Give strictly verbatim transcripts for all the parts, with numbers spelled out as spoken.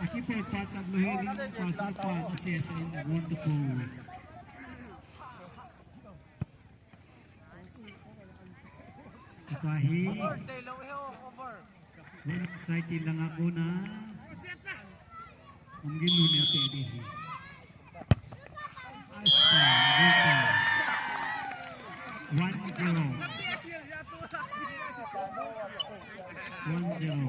Akipoi pa chap lou hi, ring pa sa pa na se sa in, want to go. Tua hi. Len sai ti langa kona. Umgi lu ni ate di hi. Asa, Rita. One zero. One zero.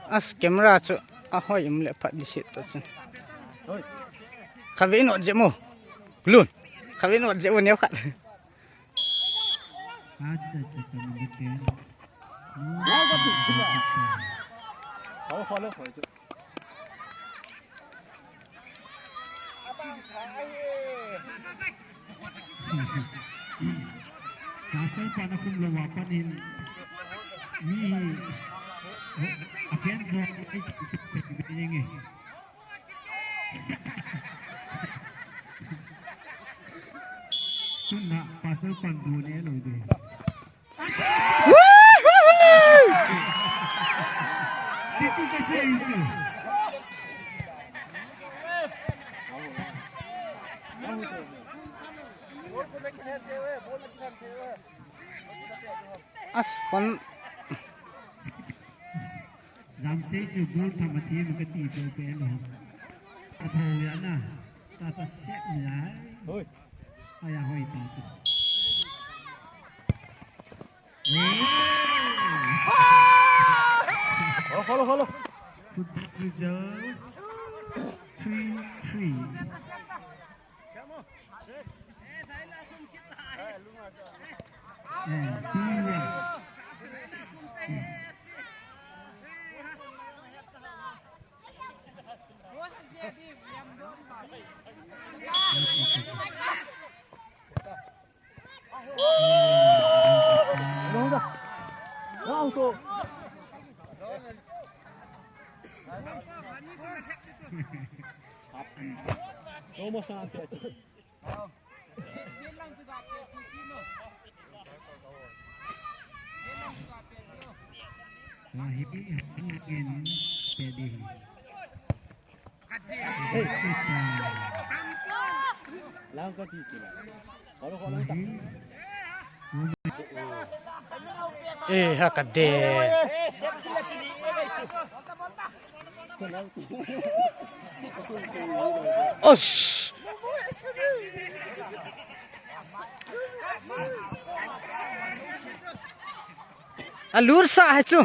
As camera chu ahoi um le phat di sit to chun. Khatvei not je mo. Lun. Khatvei not je mo neo khat. Acha, acha, acha, number ten. Pastor pana kum lou a panin mi hi a ken jo ai yenge. Tuna pastor pan du ne lou de. Woohoo! Chichu ka sei chu. As fun. Jam sei chu goal tham a thi ma ka ti pe pe lo. A thou ya na. Ta ta set ni ai. Oi. Aya hoi ta chu. Follow, follow, follow. Good result. Three three. Eh, Eh, ha ka de. Osh. A lur sa hai chu.